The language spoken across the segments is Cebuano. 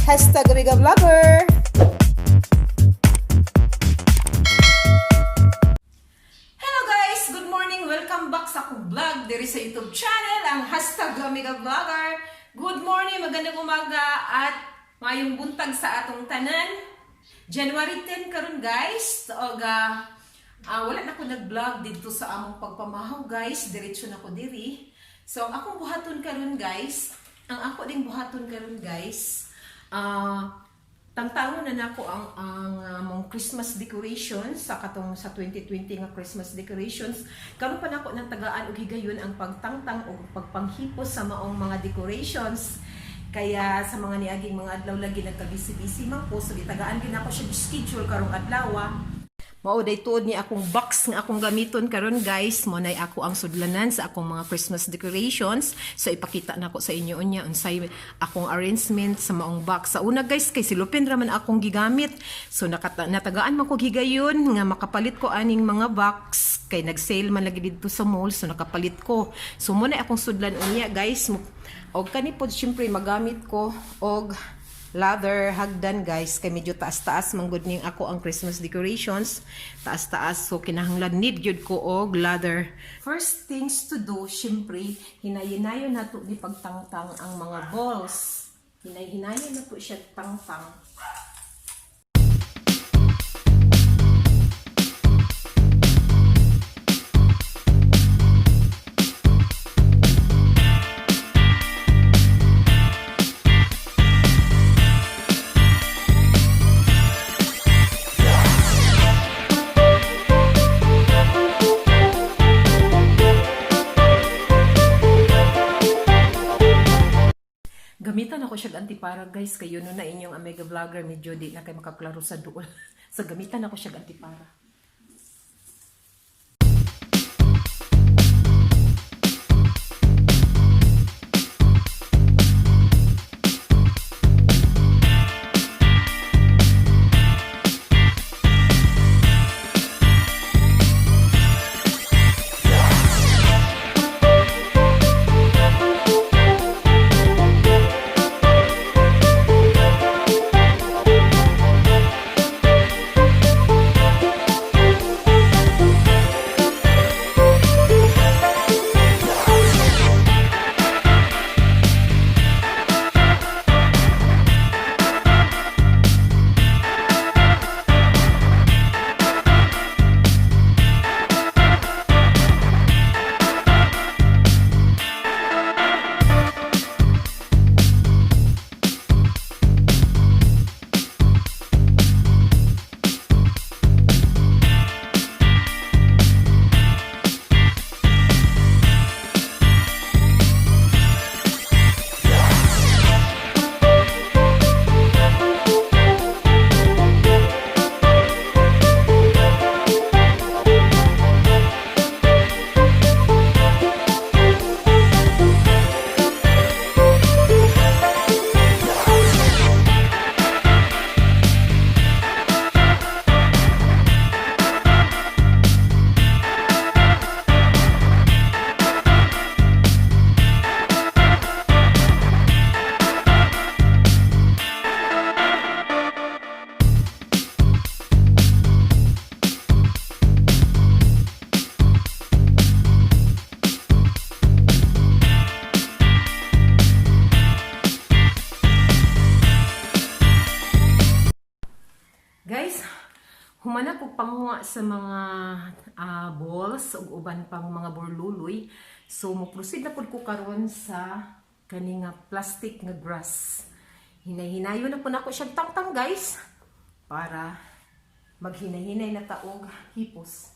#AmigaVlogger. Hello guys! Good morning! Welcome back sa akong vlog diri sa YouTube channel, ang #AmigaVlogger. Good morning! Magandang umaga at maayong buntag sa atong tanan. January 10 karon, guys. Og wala na ko nag-vlog dito sa among pagpamahaw, guys. Diretso na ko diri. So ang akong buhaton karon, guys, ang ako ding buhaton karon, guys, tangtangon na nako ang among Christmas decorations sa katong sa 2020 nga Christmas decorations. Karon pa nako nang tagaan og higayon ang pagtangtang og pagpanghipos sa maong mga decorations. Kaya sa mga niaging mga adlaw lagi nagka-busy-busy man ko, so gitagaan din ako siya schedule karong adlaw. Mao day tuod ni akong box nga akong gamiton karon, guys. Mo nay ako ang sudlanan sa akong mga Christmas decorations. So ipakita nako sa inyo unya unsay akong arrangement sa maong box. Sa una, guys, kay silupin ra man akong gigamit. So natagaan man ko higayon nga makapalit ko aning mga box kay nag-sale man lagi didto sa mall, so nakapalit ko. So mo nay akong sudlan unya, guys. Og kani pod, syempre magamit ko og ladder, hagdan, guys, kay medyo taas-taas man gud ning ako ang Christmas decorations, taas-taas, so kinahanglan need gyud ko og ladder. First things to do, syempre hinay-hinayon nato ni pagtangtang ang mga balls. Hinay-hinayon na po siya tangtang. Gamitan ako siya antipara, guys, kayo no na inyong Omega Vlogger medyo di na kay makaklaro sa duol, so gamitan ako siya antipara. Guys, humana ko panguha sa mga balls ug uban pang mga burluloy. So mo proceed na pud ko karon sa kani nga plastic nga grass. Hinay-hinayon na po nako siyang tangtang, guys, para maghinay-hinay na ta og hipos.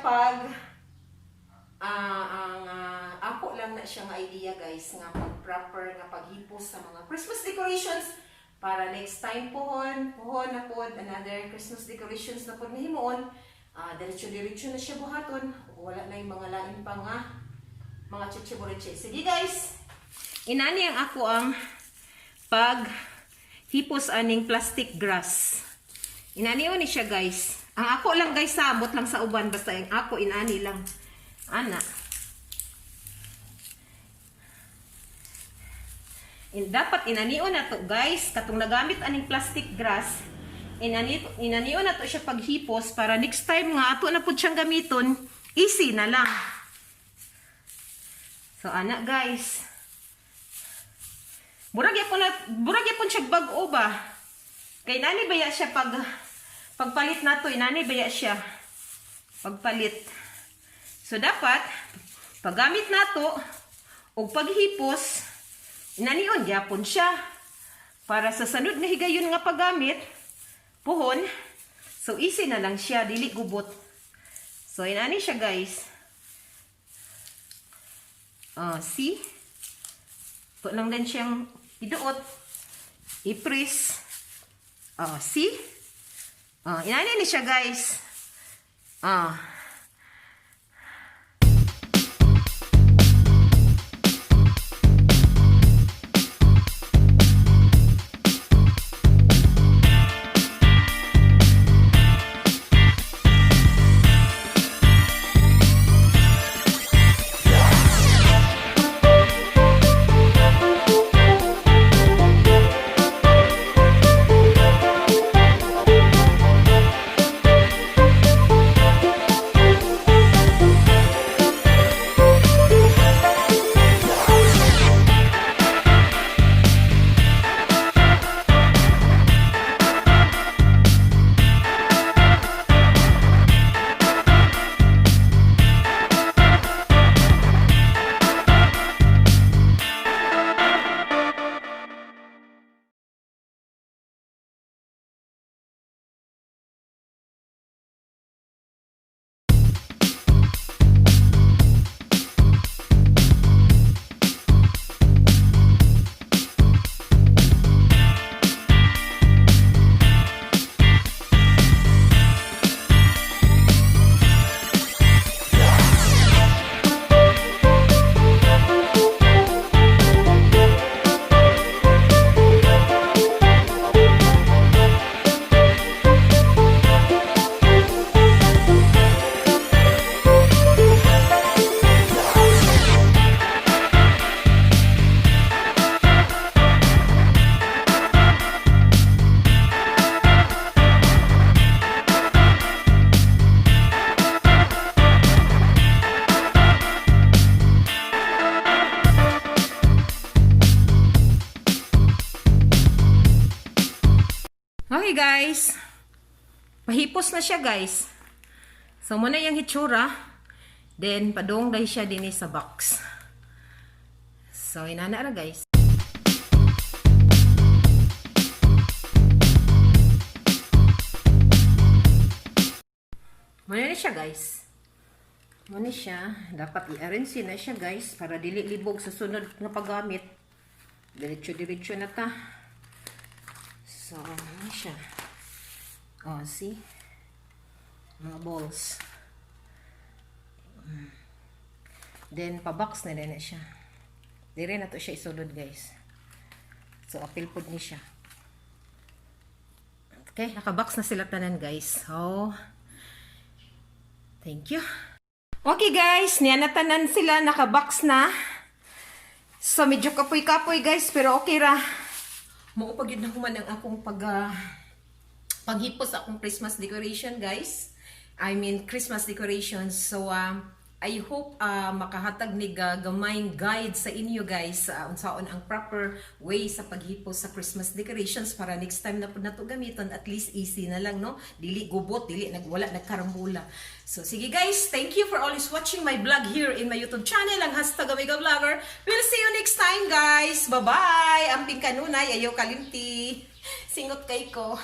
pag ang ako lang na siya nga idea, guys, nga pag proper nga paghipos sa mga Christmas decorations para next time pohon pohon na pod another Christmas decorations na pod himuon, diretso diretso na siya buhaton ug wala na yung mga lain pa nga mga chichibureche. Sige guys, inani ang ako ang pag hipos aning plastic grass. Inani ni siya, guys. Ang ako lang, guys, samot lang sa uban, basta ang ako inani lang. Ana. Dapat inanion na to, guys, katong nagamit aning plastic grass, inanion na to siya paghipos para next time nga ato na pud siyang gamiton, easy na lang. So ana, guys. Murag yapon siya bag-o ba? Kay nani baya siya pagpalit nato, inani baya siya pagpalit. So dapat paggamit nato og paghipos, inanion gyapon siya para sa sunod nga higayon nga paggamit puhon, so easy na lang siya, dili gubot. So inani siya, guys. Ah, see? Ito lang din siyang iduot. I-press. Ah, see? Ah, inani ni siya, guys. Ah. Okay guys. Pahipos na siya, guys. So mao na yung hitsura. Then padong dahil siya din sa box. So inana ra, guys. Mao na siya, guys. Mao na siya. Dapat i-arrange na siya, guys, para dili libog sa sunod nga paggamit. Diretso-diretso na ta. So, ano siya? Oh, see? Mga balls. Then, pa-box na din na siya. Dire na to siya isulod, guys. So, apil pod ni siya. Okay, naka-box na sila tanan, guys. So, thank you. Okay, guys. Niya na tanan sila. Naka-box na. So, medyo kapoy-kapoy, guys. Pero okay ra. Mao pa gyud na human ang akong paghipos sa akong Christmas decoration, guys. I mean, Christmas decorations. So, I hope makahatag ni gamayng guide sa inyo, guys, sa unsaon ang proper way sa paghipos sa Christmas decorations para next time na pud nato gamiton, at least easy na lang, no? Dili gubot, dili nagwala nagkarambula. So sige guys, thank you for always watching my vlog here in my YouTube channel, ang #AmigaVlogger. We'll see you next time, guys. Bye-bye. Amping kanunay, ayaw kalimti. Singot kay ko.